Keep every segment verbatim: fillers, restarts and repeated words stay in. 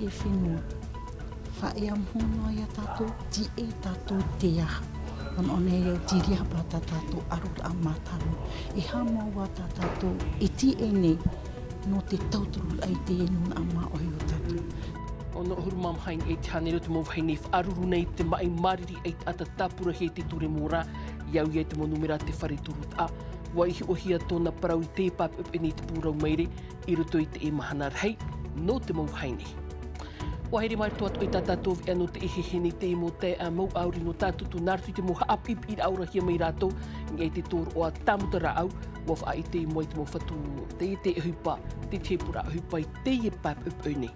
E fenua, faʻaea mono ia tātou, tiʻe tātou te aha. Ana ʻō nei au, te reira pā tā tātou ʻaruraʻa mātāmua. E haʻamau tā tātou e tiʻe nei, nō te tauturu ai te nūnaʻa māʻohi o tātou. Ono ʻahuru mā maha i niʻa i te hānere o te mau vahine i faʻaruru nei te maʻi māriri ʻaitaʻata tāpurahia i te ture mōrā, i au ia i te mau nūmera te fare turu taʻa. ʻUa hiʻohia tōna parau i te pāpeʻapeʻa nei te pū rau maere, i roto i te mahana rahi, nō te mau vahine. ʻUa haere mai roto atoʻa i tā tātou veʻa nō te ʻeheʻehe nei te mau taeaʻe mau ʻāuri nō Tātūtū nā roto i te mau haʻapiʻipiʻiraʻa ʻorahia mai rātou, i niʻa i te tōroʻa tāmuta rāʻau, ʻua faʻaʻite i mua i te mau fatu, te, te ʻohipa, te, te pūraʻa ʻohipa i teie pāpeʻapeʻa nei.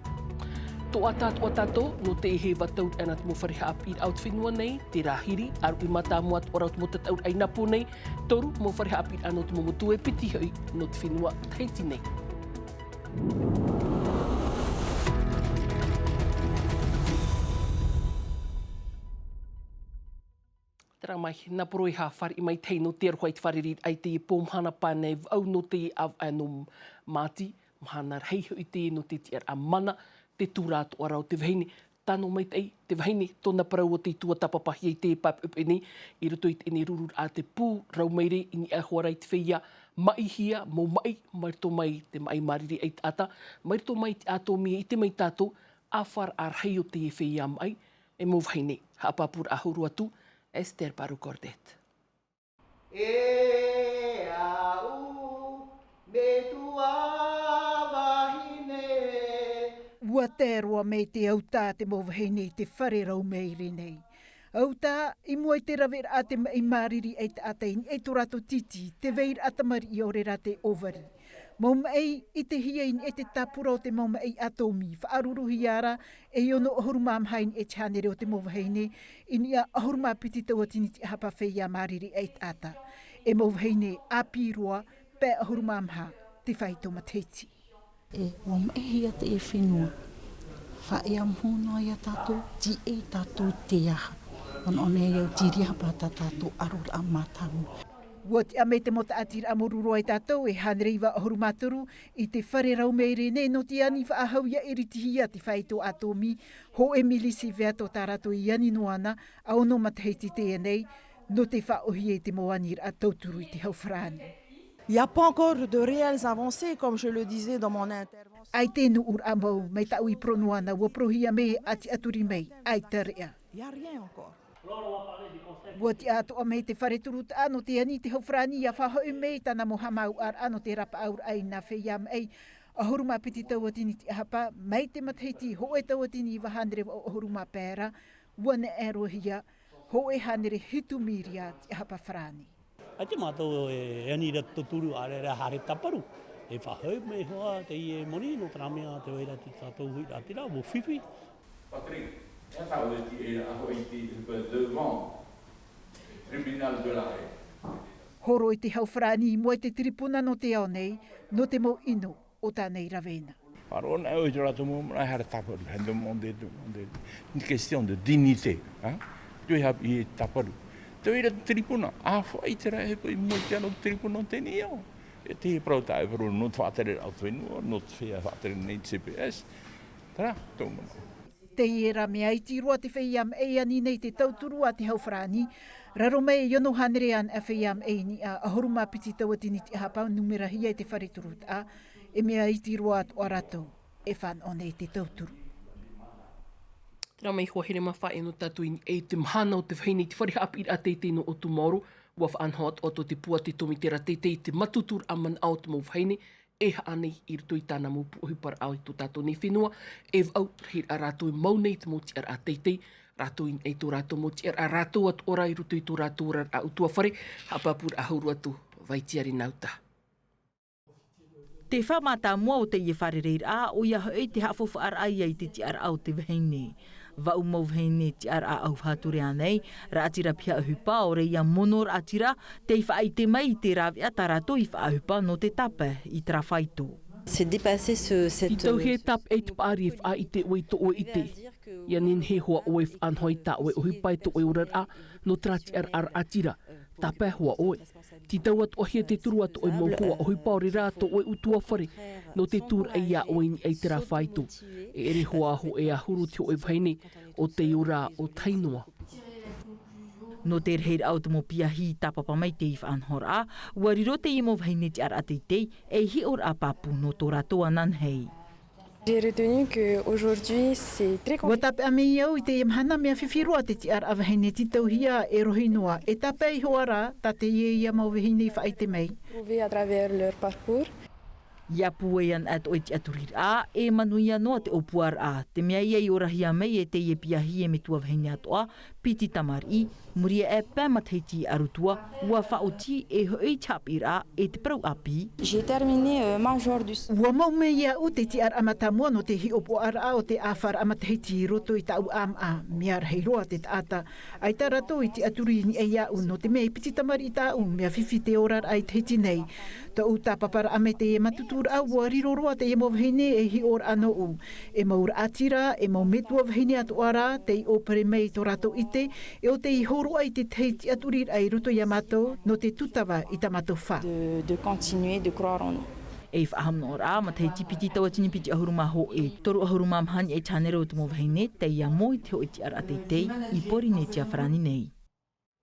Tō ʻātaʻatoʻa tātou, nō te ʻeheʻehe ʻua tauraʻa ana te mau fare haʻapiʻiraʻa o te fenua nei, te rāhiri, ʻāruʻi mātāmua atoʻa rā o te mau tataʻuraʻa i nā pō nei, toru mau fare haʻapiʻiraʻa nō te mau motu e piti hoʻi nō te fenua Tahiti nei. Terā mai, nā poro e haʻafāriʻi mai te hei nō te aroha i te fārereiraʻa i teie pō mahana pae nei vaʻu nō te ʻāvaʻe nō Māti, mahana rahi hoʻi teie nō te tiʻaraʻa mana, te tūrā atoʻa rā o te vahine, tano maitaʻi, te vahine, tōna parau o te tuatāpapahia i te pāpeʻapeʻa nei, i roto i teie rururaʻa te pū rau maere i niʻa hoʻi rā i te feiā, maʻihia, mau maʻi, mai roto mai te maʻi māriri ʻaitaʻata, mai roto mai te ʻātōmī, ʻite mai tātou, ʻāfaraʻa rahi o te feiā maʻi, e mau vahine, haʻapāpūraʻa hau roa atu, Esther Paru Cordet. E aʻu, metua vahine. ʻUa tae roa mai te autā te mau vahine i te fare rau maere nei. Autā, i mua i te raveraʻa te maʻi māriri ʻaitaʻata i niʻa i tō rātou tītī, te vairaʻa tamariʻi ʻaore rā te ʻōvari. Mau maʻi, ʻitehia i niʻa i te tāpura o te mau maʻi ʻātōmī, faʻaruruhia rā, e ono ʻahuru mā maha i niʻa i te hānere o te mau vahine, i niʻa ʻahuru mā piti tauatini tiʻahapa feiā māriri ʻaitaʻata. E mau vahine ʻāpī roa, pae ʻahuru mā maha, te fāito matahiti. E, ʻua maʻihia teie fenua. Faʻaea mono ia tātou, tiʻe tātou te aha. Ana ʻō nei au, te reira pā tā tātou ʻaruraʻa mātāmua. ʻUa tiʻa mai te mau tāʻatiraʻa mōrū roa ia tātou, e hānere iva ʻahuru mā toru, i te fare rau maere nei nō te ani faʻahou ʻia ʻiritihia te fāito ʻātōmī, hōʻē milisivea tō tā rātou i ani noa na, ʻa ono matahiti teie nei, nō te faʻaʻōhie i te mau aniraʻa tauturu i te hau farāni. Il y a pas encore de réelles avancées, comme je le disais dans mon intervention. ʻAita e nuʻuraʻa mau, mai tāʻu i parau noa na, ʻua parauhia mai, ʻa tiʻaturi mai, ʻaita reʻa. Il y a rien encore. ʻUa tiʻa atoʻa mai te fare turu taʻa nō te ani i te hau farāni ʻia faʻahoʻi mai tāna mau haʻamāuʻaraʻa nō te rapaʻauraʻa i nā feiā maʻi. ʻAhuru mā piti tauatini tiʻahapa, mai te matahiti hōʻē tauatini iva hānere vaʻu ʻahuru mā pae ra, ʻua neʻe roahia, hōʻē hānere hitu mīria tiʻahapa farāni. ʻAita mātou e ani ra te tauturu, ʻaore rā haere tāparu. E faʻahoʻi mai hoʻi teie moni, nō terā mea tē vai ra te tātou huiraʻatira, ʻua fifi. Patrick, e aha tāʻu e tiʻaraʻa hoʻi i te ʻohipa devant tribunal de la Haye. Horo i te hau farāni i mua i te tiripuna nō te ao nei, nō te mau ʻino o tāna i rave na. Faʻaroʻo ana au i tō rātou mau manaʻo, e haere tāparu, e demande, demande. Une question de dignité, hein? Tē haʻapiʻi tāparu. Tē vai ra te tiripuna, ʻāfaʻi terā ʻohipa i mua i te ano o te tiripuna o teie nei ao. E te parau tāʻu e parau, nō te faʻatereraʻa o te fenua, nō te feiā faʻatere nei te C P S. Terā, tōʻu manaʻo. Teie rā mea iti roa te feiā maʻi e ani nei te tauturu a te hau farāni, raro mai i ono hānere anaʻe feiā maʻi i niʻa ʻahuru mā piti tauatini tiʻahapa numerahia i te fare turu taʻa, e mea iti roa atoʻa rātou e fānaʻo nei te tauturu. Terā mai hoʻi e haere maitaʻi nō tātou i niʻa i te mahana o te vahine i te fare haʻapiʻiraʻa teitei nō ʻOutumaoro, ʻua faʻanaho atoʻa tō te pū a te tōmitera teitei i te mātutururaʻa manaʻo o te mau vahine, e haʻa nei i roto i tāna mau pūʻohiparaʻa i tō tātou nei fenua, e vaʻu, rahiraʻa rātou e mau nei te mau tiʻaraʻa teitei, rātou i niʻa i tō rātou mau tiʻaraʻa rātou atoʻa ra i roto i tō rātou oraraʻa ʻutuāfare, haʻapāpūraʻa hau roa atu, Vaitiari Nauta. Te faʻamātāmua o teie fārereiraʻa, ʻoia hoʻi te haʻafaufaʻaraʻa ia i te tiʻaraʻa o te vahine. Vaʻu mau vahine tiʻaraʻa ʻaufaʻature ānei, raʻatira piha ʻohipa, ʻaore ia mono raʻatira, tei faʻaʻite mai i te rāveʻa tā rātou i faʻaʻohipa nō te tāpae i terā fāito. C'est dépasser ce, cette, I tauhia e tāpeʻa i te paʻari e faʻaʻite ʻoe i tō ʻoe ʻite. ʻIa nehenehe hoʻi ʻoe e faʻanaho i tā ʻoe ʻohipa e tō ʻoe oraraʻa, nō terā tiʻaraʻa raʻatira, tāpae hoʻi ʻoe. Tītau atoʻahia te toru atoʻa mau hoa ʻohipa, ʻaore rā tō ʻoe ʻutuāfare, nō te tūraʻi iā ʻoe i niʻa i terā faito. E ʻere hoʻi ā hōʻē ʻahuru te hōʻē vahine, ʻo tei ora ʻo tahi noa. Nō te rahiraʻa o te mau piahi i tāpapa mai i teie faʻanahoraʻa, ʻua riro teie mau vahine tiʻaraʻa teitei ei hiʻoraʻa pāpū nō tō rātou ananahi. J'ai retenu que aujourd'hui, c'est très compliqué. ʻUa tāpeʻa mai au i teie mahana, mea fifi roa te tiʻaraʻa vahine tītauhia e rohi noa, e tāpeʻa iho ā rā, tā teie ia mau vahine i faʻaʻite mai. Trouver à travers leur parcours. ʻIa pūai ana atoʻa te tiʻaturiraʻa, e manuia noa te ʻōpuaraʻa, te mea ia i orahia mai e teie piahi e metua vahine atoʻa, piti tamariʻi, muri aʻe pae matahiti ʻarutua, ʻua faʻaoti e hoʻi te haʻapiʻiraʻa e te parau ʻāpī. J'ai terminé, euh, major du s- ʻUa mau mai iāʻu te tiʻaraʻa mātāmua nō te hiʻopoʻaraʻa o te ʻāfaraʻa matahiti i roto i tāʻu ʻāmaʻa, mea rahi roa te taʻata. ʻAita rātou i tiʻaturi i niʻa iāʻu, nō te mea e piti tamariʻi tāʻu, mea fifi te oraraʻa i Tahiti nei. Tōʻu tāpaparaʻa mai teie mātuturaʻa, ʻua riro roa teie mau vahine ei hiʻoraʻa nōʻu. E mau raʻatira, e mau metua vahine atoʻa rā, tei ʻōpere mai i tō rātou ʻite, e ʻo tei hōroʻa i te tahi tiʻaturiraʻa i roto iā mātou, nō te tūtava i tā mātou fā. De, de continuer de croire en nous. Ei faʻahaʻamanaʻoraʻa, matahiti piti tauatini piti ʻahuru mā hōʻē, toru ʻahuru mā maha niʻa i te hānere o te mau vahine, tei amo i te hōʻē tiʻaraʻa teitei, i Pōrīnetia Farāni nei.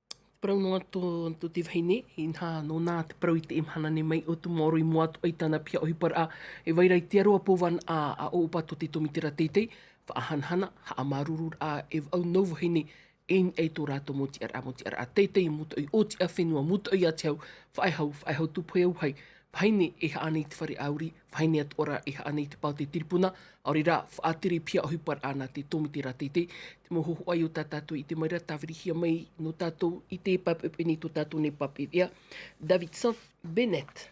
Te parau noa tō, tō te vahine, inaha nō nā te parau i teie mahana nei mai ʻo Tūmaoro i mua atoʻa i tāna piha ʻohiparaʻa, e vai ra i te aro ʻāpōvana a, a ʻōpō tō te tōmitera teitei, faʻahanahana, haʻamāuruururaʻa, e vaʻu nau vahine, e niʻa i tō rātou mau tiʻaraʻa, mau tiʻaraʻa teitei, mūtoʻi ʻōtiʻa fenua, mūtoʻi ʻātiau, faʻehau, faʻehau tūpohe auahi, vahine e haʻa nei i te fare ʻāuri, vahine atoʻa rā e haʻa nei i te pae o te tiripuna, ʻaore rā, faʻatere piha ʻohiparaʻa nā te tōmitera teitei, te mau hōhoʻa i ʻō tā tātou i ʻite mai ra, tāvirihia mai nō tātou i te pae peʻepeʻe nei tō tātou nei pāpaʻi veʻa, Davidson Bennett.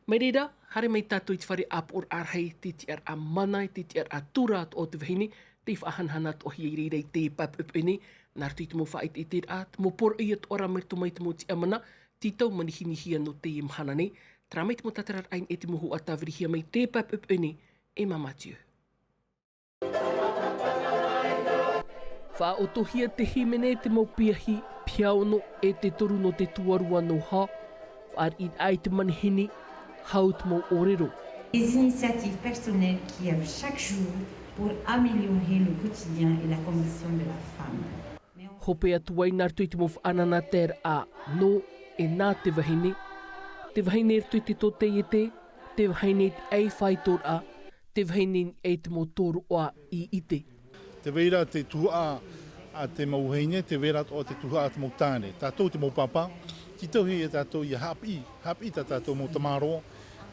Mai reira, haere mai tātou i te fare ʻāpoʻoraʻa rahi, te tiʻaraʻa mana, te tiʻaraʻa tura atoʻa o te vahine, tei faʻahanahana atoʻahia i reira i te pae peʻepeʻe nei, nā roto i te mau faʻaʻiteʻiteraʻa, te mau poroʻi atoʻa rā mai roto mai te mau tiʻamana, tītau manihinihia nō teie mahana nei, terā mai te mau tātararaʻa i niʻa i te mau hōhoʻa tāvirihia mai te pae peʻepeʻe nei, Emma Mathieu. Faʻaʻotohia te hīmene, te mau piahi, piha ono e te toru nō te tuarua nō hā, fāriʻiraʻa i te manihini, hau te mau ʻōrero. Les initiatives personnelles qui œuvrent chaque jour pour améliorer le quotidien et la condition de la femme. Hope atu ai nā roto i te mau faʻanahoraʻa nō e nā te vahine, te vahine i roto i te tōtaiete, te vahine i te ʻai faitoraʻa, te vahine i te mau tōroʻa i ʻite. Tē vai ra te tuhaʻa a te mau vahine, tē vai ra atoʻa te tuhaʻa a te mau tāne. Tātou te mau pāpā, tītauhia tātou ʻia haʻapiʻi, haʻapiʻi tā tātou mau tamaroa,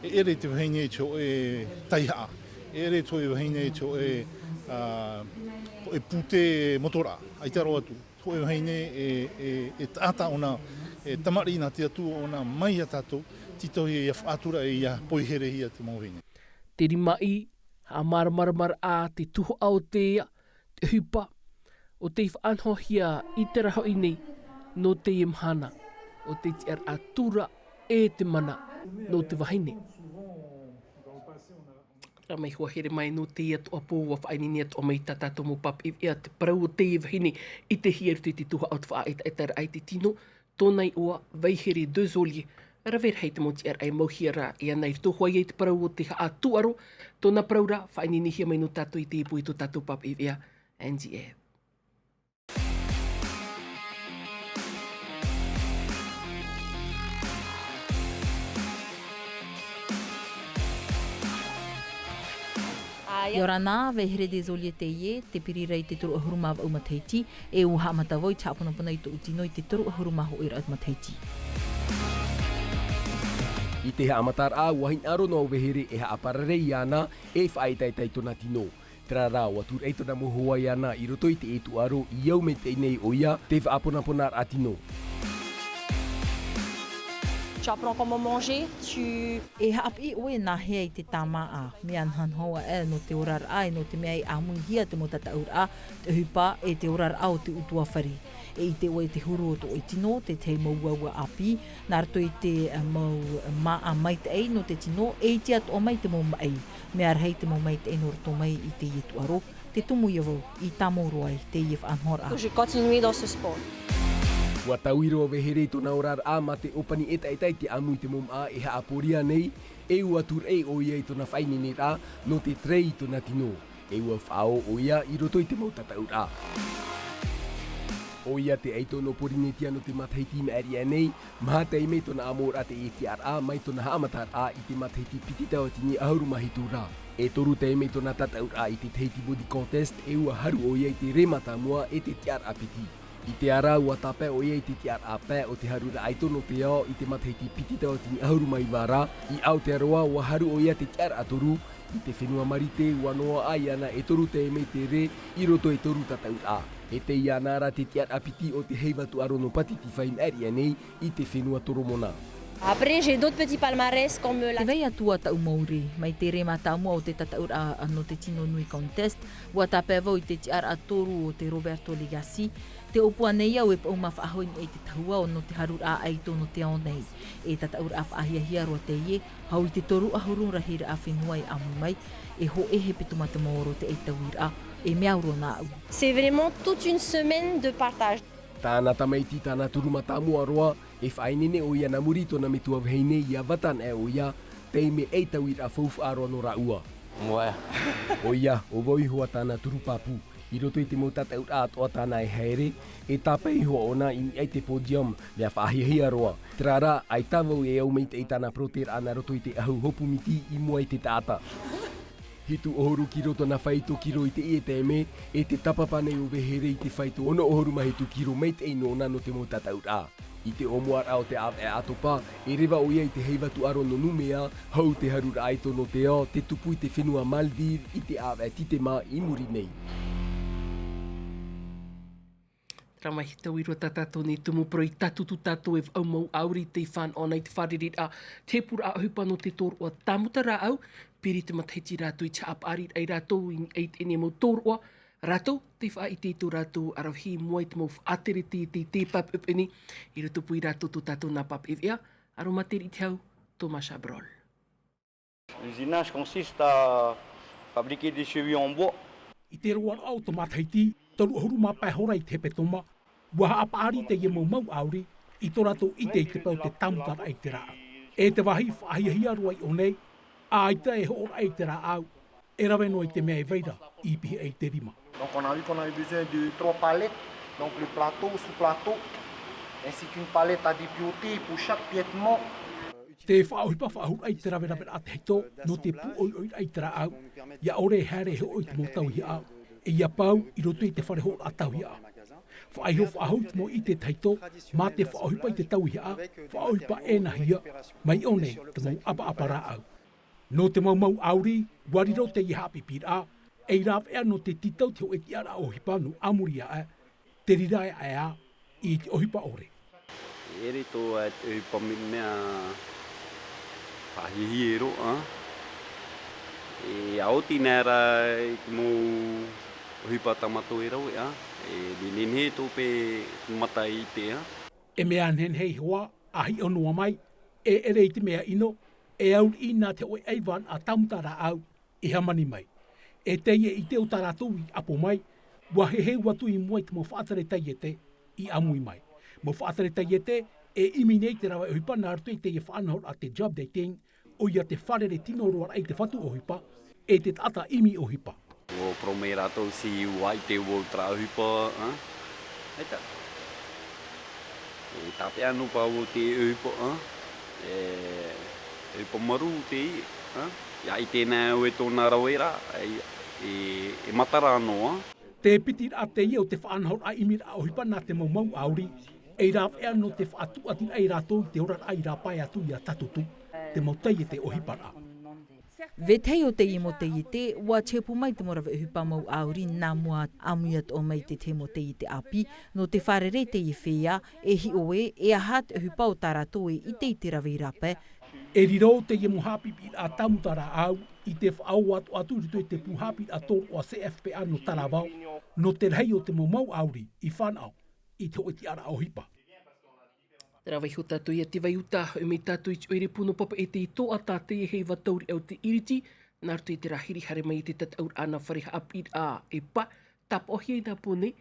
e ʻere te vahine i te hōʻē taihaʻa, e ʻere te hōʻē vahine i te hōʻē, ā, hōʻē pūtē motoraʻa, ʻaita roa atu. Hōʻē vahine e, e, e taʻata ʻōna, e tamariʻi nā te Atua ʻōna mai iā tātou, tītauhia ʻia faʻatura e ʻia poiherehia te mau vahine. Te rimaʻī, haʻamāramaramaraʻa te tuhaʻa o te, te ʻohipa, ʻo tei faʻanahohia i terā hoʻi nei, nō teie mahana, ʻo te tiʻaraʻa tura e te mana, nō te vahine. Rā mai hoa here mai nō teie atoʻa pō, ʻua faʻaineine atoʻa mai tā tātou mau pāpaʻi veʻa te parau o teie vahine i te hia i roto i te tuhaʻa o te faʻaʻetaʻetaraʻa i te tino, tōna iʻoa, Vaihere Dezolier, rave rahi te mau tiʻaraʻa e mauhia ra, e ana i roto hoʻi i te parau o te haʻatūʻaro, tōna parau rā, faʻaineinehia mai nō tātou i teie pō e tō tātou pāpaʻi veʻa, Angie Eve. ʻIa ora na, Vaihere Dezolier teie, tē piri ra i te toru ʻahuru mā vaʻu matahiti, e ʻua haʻamata vau i te haʻaponapona i tōʻu tino i te toru ʻahuru mā hōʻē raʻa matahiti. I te haʻamataraʻa, ʻua hinaʻaro noa Vaihere e haʻaparare iāna, e faʻaʻetaʻeta i tōna tino. Terā rā, ʻua tūraʻi tōna mau hoa iāna i roto i te tūʻaro i au maitaʻi nei ʻoia, te faʻaponaponaraʻa tino. Tu apprends comment manger, tu... E haʻapiʻi ʻoe nāhea i te tāmāʻa, mea nahonaho aʻe nō te oraraʻa, e nō te mea e ʻāmuihia te mau tataʻuraʻa, te ʻohipa, e te oraraʻa o te ʻutuāfare. E ʻite ʻoe te huru o tō ʻoe tino, te tahi mau uaua ʻāpī, nā roto i te, eh, mau māʻa maitaʻi nō te tino, e ʻite atoʻa mai te mau maʻi. Mea rahi te mau maitaʻi nō roto mai i teie tūʻaro, te tumu ia vau i tāmau roa ai teie faʻanahoraʻa. Je continue dans ce sport. Ua taui roa Vehere i tōna oraraʻa mā te ʻōpani ʻetaʻeta i te ʻamu i te mau māʻa e haʻapōria nei, e ua tūraʻi ʻoia i tōna faʻaineineraʻa nō te terei i tōna tino, e ua faʻaō ʻoia i roto i te mau tataʻuraʻa. ʻOia te ʻaito nō Porinetia nō te matahiti i maʻiri aʻe nei, maha taime tōna ʻamoraʻa i te tiʻaraʻa mai tōna haʻamataraʻa i te matahiti piti tauatini ʻahuru mā hitu ra. E toru taime tōna tataʻuraʻa i te Tahiti Body Contest, e ua haru ʻoia i te rē mātāmua e te tiʻaraʻa piti. I te ara ua tāpae ʻoia i te tiʻaraʻa pae o te haruraʻa ʻaito nō te ao i te matahiti piti tauatini ʻahuru mā iva ra. I Aotearoa ua haru ʻoia te tiʻaraʻa toru. I te fenua Marite ua noaʻa iāna e toru taime i te rē i roto e toru tataʻuraʻa. E tei iāna ra te tiʻaraʻa piti o te heiva tūʻaro nō Pātitifā i maʻiri aʻe nei i te fenua Toromona. Après, j'ai d'autres petits palmarès comme la... Te vai atu ā taʻu mau rē, mai te rē mātāmua o te tataʻuraʻa nō te Tino Nui Contest, ua tāpae vau i te tiʻaraʻa toru o te Roberto Legacy, te ʻōpua nei au e paʻuma faʻahou i niʻa i te tahua nō te haruraʻa ʻaito nō te ao nei. E tataʻuraʻa faʻahiahia roa teie, hau i te toru ʻahuru rahiraʻa fenua e ʻamu mai, e hōʻē hepetoma te maoro te ʻaitauiraʻa, e mea au roa nāʻu. C'est vraiment toute une semaine de partage. Tāna tamaiti, tāna turu mātāmua roa, e faʻaineine ʻoia nā muri i tōna metua vahine, ʻia vata anaʻe ʻoia, taime ʻaitauiraʻa faufaʻa roa nō rāua. Ouais. ʻOia, ʻo vau iho ā tāna turu pāpū. I roto i te mau tataʻuraʻa atoʻa tāna e haere, e tāpae iho ā ʻōna i niʻa i te podium, mea faʻahiahia roa. Terā rā, ʻaita vau e au maitaʻi i tāna porotēraʻa nā roto i te ʻahu hopu miti i mua i te taʻata. Hitu ʻahuru kiro tōna faito kiro i teie taime, e te tāpapa nei ʻo Vehere i te faito ono ʻahuru mā hitu kiro maitaʻi nōna nō te mau tataʻuraʻa. I te ʻōmuaraʻa o te ʻāvaʻe ʻātopa, e reva ʻoia i te heiva tūʻaro nō Numea, hau te haruraʻa ʻaito nō te ao, te tupu i te fenua Maldives i te ʻāvaʻe Titema i muri nei. Terā mai te taui roa tā tātou nei tumu parau, i tātutu tātou e vaʻu mau ʻāuri tei fānaʻo nei te fārereiraʻa, te hepuraʻa ʻohipa nō te tōroʻa tāmuta rāʻau, piri te matahiti rātou i te haʻapaʻariraʻa ia rātou i, i teie mau tōroʻa, rātou tei faʻaʻite i tō rātou aravihi i mua i te mau faʻatere taiete i te pāpeʻepeʻe nei, i rotopū ia rātou tō tātou nā pāpeʻe veʻa, Aromaterii Te Hau, Thomas Chabrol. L'usinage consiste à fabriquer des chevilles en bois. I te roaraʻa o te matahiti, toru ʻahuru mā pae hora i te hepetoma, ua haʻapaʻari teie mau mau ʻāuri i tō rātou ʻite i te peu o te tāmutaraʻa i te rāʻau. E te vāhi faʻahiahia roa i ʻō nei, ʻaita e hoʻoraʻa i te rāʻau, e rave noa i te mea e vai ra i pihaʻi i te rima. Donc on a vu qu'on avait besoin de trois palettes, donc le plateau, sous-plateau, ainsi qu'une palette à dépiauter pour chaque piètement. Te faʻaʻohipa faʻahou i te raveraveraʻa tahito nō te pūʻoiʻoiraʻa i te rāʻau, ʻia ʻore e haere e hoʻo i te mau tauihaʻa, e ʻia pau i roto i te fare hoʻoraʻa tauihaʻa. Faʻaiho faʻahou i te mau ʻite tahito mā te faʻaʻohipa i te tauihaʻa, faʻaʻohipa ʻenahia, mai ʻō nei te mau ʻapaʻapa rāʻau. Nō te mau mau ʻāuri, ua riro teie haʻapiʻiraʻa ei rāveʻa nō te tītau te hōʻē tiʻaraʻa ʻohipa nō ʻāmuri aʻe, te riraʻa aʻe ā i te ʻohipa ʻore. E ʻere tō ʻoe te ʻohipa me-, mea faʻahiahia roa, ā. E ʻaoti nā rā i te mau ʻohipa tā mātou e rave, ā. E nehenehe tō pae mata i te, ā. E mea nehenehe iho ā, ʻa hiʻo noa mai, e ʻere i te mea ʻino, e au riʻi nā te hōʻē ʻaivānaʻa tāmuta rāʻau i hāmani mai. E teie ʻite o tā rātou i ʻapo mai, ua heheu atu i mua i te mau faʻatere taiete i ʻāmui mai. Mau faʻatere taiete e ʻimi nei te rave ʻohipa nā roto i teie faʻanahoraʻa te job dating, ʻoia te fārerei tino roa raʻa i te fatu ʻohipa, e te taʻata ʻimi ʻohipa. ʻUa parau mai rātou, ʻua ʻite vau terā ʻohipa, ā? ʻAita. E tāpeʻa noa paʻi vau te ʻohipa, ā? E, ʻohipa marū teie, ā? ʻIa ʻite na vau tōna rave ra, e, e, e matara noa. Te piti raʻa teie o te faʻanahoraʻa ʻimiraʻa ʻohipa nā te mau mau ʻāuri, ei rāveʻa nō te faʻatūʻatiraʻa ia rātou i te oraraʻa i rāpae atu ʻia Tātūtū, te mau taiete ʻohiparaʻa. Vetahi o teie mau taiete, ʻua tiaʻi mai te mau rave ʻohipa mau ʻāuri nā mua ʻāmui atoʻa mai i te tahi mau taiete ʻāpī, nō te fārerei i teie feiā, e hiʻo ē, e aha te ʻohipa o tā rātou e ʻite i te rave i rāpae. E riro teie mau haʻapiʻiraʻa tāmuta rāʻau i te faʻaō atoʻa atu i roto i te pū haʻapiʻiraʻa tōroʻa C F P A nō Taravao, nō te rahi o te mau mau ʻāuri i fānaʻo i te hōʻē tiʻaraʻa ʻohipa. Terā vau iho tātou ia te vai uta, e mai tātou i te ʻoire pū nō Papeʻete i Toʻatā, teie heiva tauriʻa o te ʻIriti, nā roto i te rāhiri haere mai i te tataʻuraʻa nā Fare Haʻapiʻiraʻa e pā, tāpaʻohia i nā pō nei,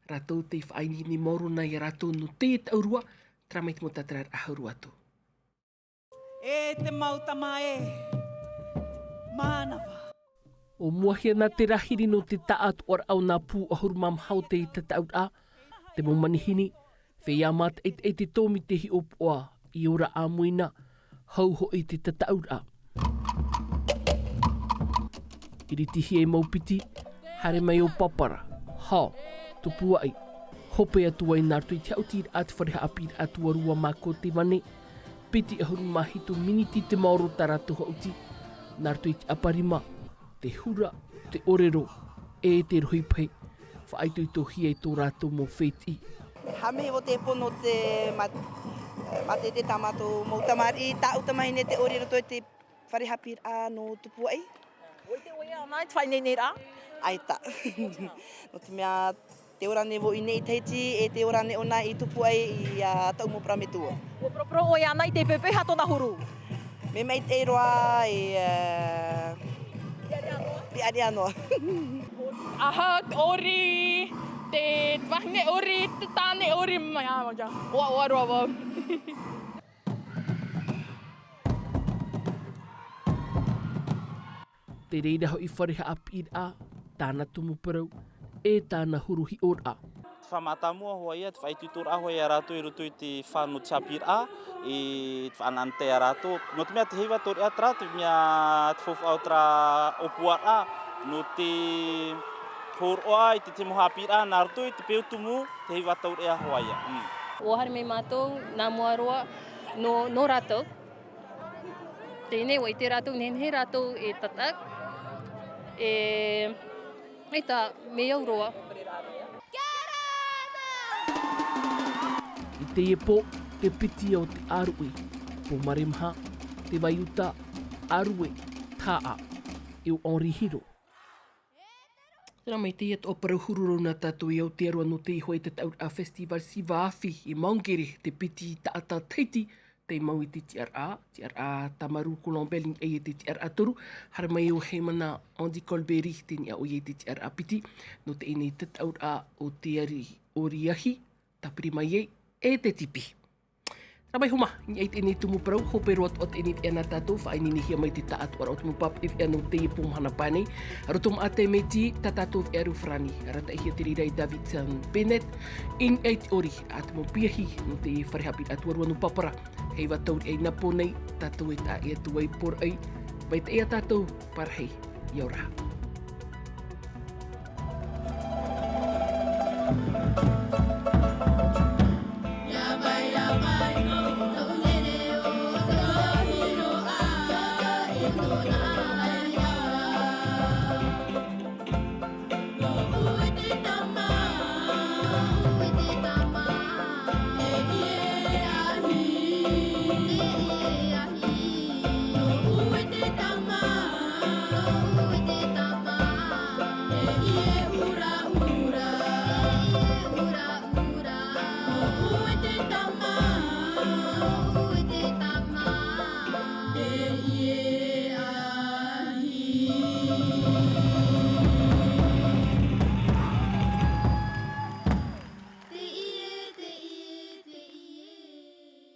Rātou tei faʻaineinei maoro na iā rātou nō teie taʻurua, terā mai te mau tātararaʻa hau roa atu. E te mau tama e, mānava. ʻO mua hia na te rahiri nō te taʻatoʻaraʻa o nā pū ʻahuru mā maha o te tataʻuraʻa, te mau manihini, feiā mātaʻitaʻi te tōmite hiʻopoʻa i ora ʻāmui na, hau hoʻi te tataʻuraʻa. Iritihia e mau piti, haere mai ʻo Papara, Hao, Tupuaʻi, hope atu ai nā roto i te haʻutiraʻa te fare haʻapiʻiraʻa tuarua mā Kotevane, piti ʻahuru mā hitu miniti te maoro tā rātou haʻuti, nā roto i te ʻaparima, te hura, te ʻōrero, e te rohipahi, faʻaitoitohia e tō rātou mau fētiʻi. Hāmani vau te pono te mat-, matete tā mātou mau tamariʻi, tāʻu tamahine te ʻori i roto i te fare haʻapiʻiraʻa nō Tupuaʻi. ʻOia ānei te faʻaineineraʻa? ʻAita. Nō te mea, te ora nei vau i nei i Tahiti, e te ora nei ʻōna i Tupuaʻi i, ā, taʻu mau parau metua. ʻUa poroporo ʻoe ānei i te pepeha tōna huru? Mea maitaʻi roa e, ā, ʻiʻariʻa noa. Aha, te ʻori, te vahine ʻori, te tāne ʻori, mea, mea, ʻoaʻoa roa vau. Te reira hoʻi fare haʻapiʻiraʻa, tāna tumu parau, e tāna huru hiʻoraʻa. Te faʻamātāmua hoʻi ia, te faʻaitoitoraʻa hoʻi ia rātou i roto i te fānau haʻapiʻiraʻa, i te faʻanahonahoraʻa ia rātou. Nō te mea te heiva taureʻa terā, te mea te faufaʻa o terā ʻōpuaraʻa, nō te hōroʻa i te tahi mau haʻapiʻiraʻa, nā roto i te peu tumu, te heiva taureʻa hoʻi ia. Mm. ʻUa haere mai mātou, nā mua roa, nō, nō rātou. Teie nei, ʻua ʻite rātou, nehenehe rātou e tataʻu, e, ʻaita, mea au roa. I teie pō, te piti o te ʻāruʻi, Pōmarerehe, Te Vai Uta, Arue, Taʻa, e ʻo Henri Hiro. Terā mai teie atoʻa parau huru rā nā tātou i Aotearoa nō te iho i te tataʻuraʻa Festival Siva Afi i Mount Gery, te piti taʻata Tahiti, tei mau i te tiʻaraʻa, tiʻaraʻa Tamaru Colombe, i niʻa i te tiʻaraʻa toru, haere mai ʻo Heimana Andy Colberry, tei niʻa ʻoia i te tiʻaraʻa piti, nō teie nei tataʻuraʻa o te ari ʻoriahi, tāpiri mai ai, e te tipi. Terā mai homa, i niʻa i teie nei tumu parau, hope roa atoʻa teie nei veʻa nā tātou, faʻaineinehia mai te taʻatoʻaraʻa o te mau pāpaʻi veʻa nō teie pō mahana paʻi nei, roto maʻa te meti, tā tātou veʻa reo farāni, arataʻihia te reira e David Bennett, i niʻa i te ʻori, a te mau piahi, nō te fare haʻapiʻiraʻa tuarua nō Papara, heiva taureʻa i nā pō nei, tātou e taʻa atu ai pōraʻi, mai teie tātou, parahi, ʻia ora.